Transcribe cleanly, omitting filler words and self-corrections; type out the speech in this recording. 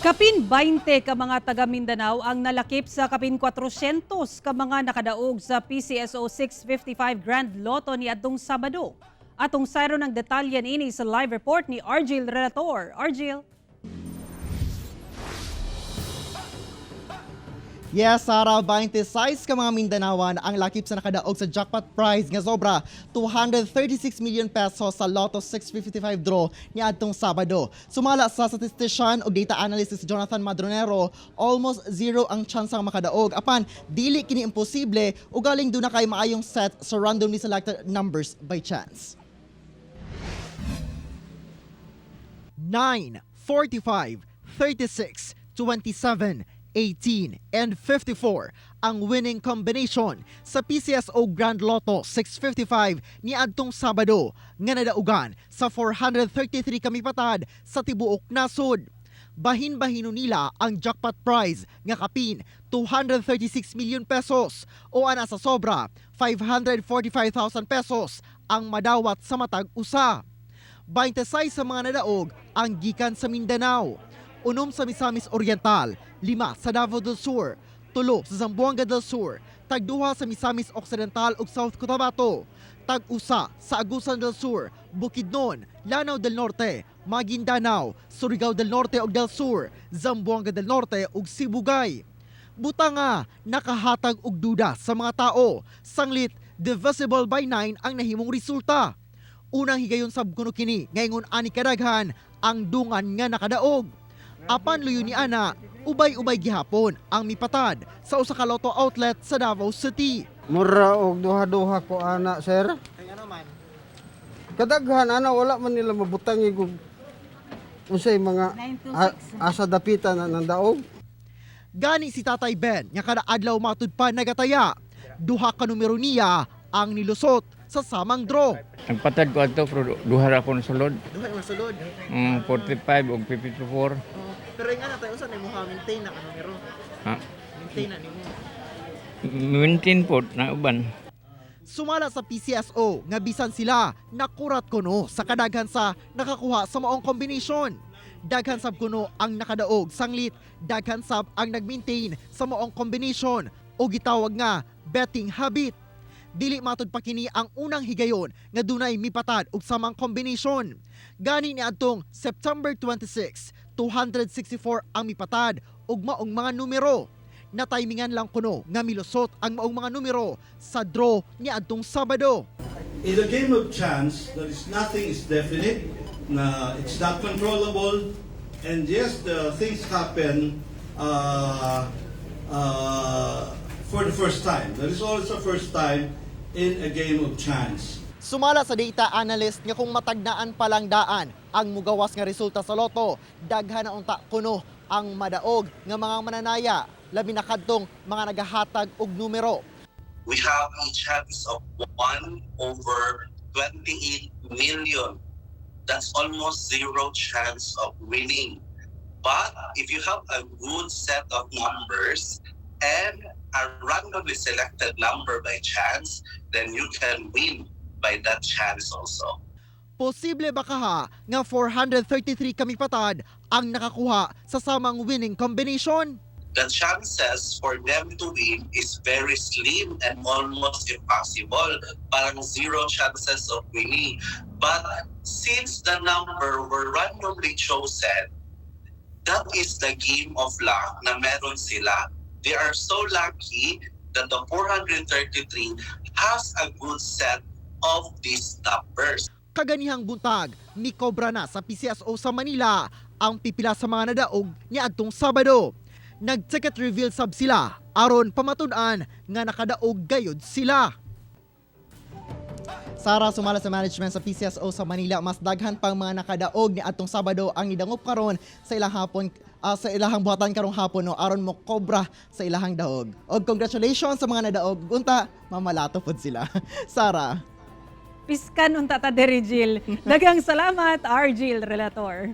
Kapin 20 ka mga taga Mindanao ang nalakip sa kapin 400 ka mga nakadaog sa PCSO 655 Grand Lotto ni adtong Sabado. Atong sayron ang detalye niini sa live report ni Argil Relator. Argil. Yes, Sarah, 26 ka mga Mindanawan ang lakip sa nakadaog sa jackpot prize nga sobra 236 million pesos sa Lotto 655 draw niadtong Sabado. Sumala sa statistician o data analyst si Jonathan Madronero, almost zero ang chance ang makadaog. Apan, dili kini imposible o galing duna kay maayong set sa randomly selected numbers by chance. 9, 45, 36, 27, 18, and 54 ang winning combination sa PCSO Grand Lotto 655 ni adtong Sabado nga nadaugan sa 433 kamipatad sa tibuok nasod. Bahin-bahino nila ang jackpot prize nga kapin 236 million pesos o ana sa sobra 545,000 pesos ang madawat sa matag usa. 26 sa mga nadaog ang gikan sa Mindanao, 6 sa Misamis Oriental, 5 sa Davao del Sur, 3 sa Zamboanga del Sur, 2 sa Misamis Occidental ug South Cotabato, 1 sa Agusan del Sur, Bukidnon, Lanao del Norte, Maguindanao, Surigao del Norte ug del Sur, Zamboanga del Norte ug Sibugay. Buta nga nakahatag og duda sa mga tao, sanglit divisible by 9 ang nahimong resulta. Unang higayon sab kuno kini ngayon ani kadaghan ang dungan nga nakadaog. Apan luyo ni ana, ubay-ubay gihapon ang mipatad sa usa ka lotto outlet sa Davao City. Mura og duha-duha ko ana, sir. Ay ano man? Kadaghan ana wala man nila mabutang og unsay mga asa dapitan na ng daog. Gani si Tatay Ben nga kada adlaw matud pa nagataya. Duha ka numero niya ang nilusot sa samang draw. Nagpatad ko ato pero duha ra ko sulod. Duha yung sulod. 45 og 54. Pero yung ana tayo usa nimo ha maintain na ka numero. Ha? Maintain na nimo. Maintain po na uban. Sumala sa PCSO nga bisan sila nakurat kuno sa kadaghan sa nakakuha sa maong combination. Daghan sab kuno ang nakadaog sanglit daghan sab ang nagmaintain sa maong combination o gitawag nga betting habit. Dili matud pa kini ang unang higayon nga dunay mipatad og samang combination. Gani ni adtong September 26, 264 ang mipatad og maong mga numero. Natimingan lang kuno nga milusot ang maong mga numero sa draw ni adtong Sabado. In a game of chance, there is nothing is definite, na it's not controllable, and yes, the things happen for the first time. There is always a first time in a game of chance. Sumala sa data analyst nga kung matagnaan pa lang daan ang mugawas nga resulta sa loto, daghan na unta kuno ang madaog nga mga mananaya, labi na kadtong mga nagahatag og numero. We have a chance of 1 over 28 million. That's almost zero chance of winning. But if you have a good set of numbers and a randomly selected number by chance, then you can win by that chance also. Posible ba kaha nga 433 kami patad ang nakakuha sa samang winning combination? The chances for them to win is very slim and almost impossible. Parang zero chances of winning. But since the number were randomly chosen, that is the game of luck na meron sila. They are so lucky that the 433 has a good set of these numbers. Kaganihang buntag, mikobra na sa PCSO sa Manila ang pipila sa mga nadaog ni adtong Sabado. Nag-ticket reveal sab sila aron pamatud-an nga nakadaog gayod sila. Sara, sumala sa management sa PCSO sa Manila, mas daghan pang mga nakadaog ni adtong Sabado ang nidangop karon sa ilang hapon sa ilahang buhatan karong hapon no aron mo kobra sa ilahang daog. Og congratulations sa mga nadaog. Unta mamalato pod sila. Sara. Piskan unta ta diri, Jill. Daghang salamat, Argil Relator.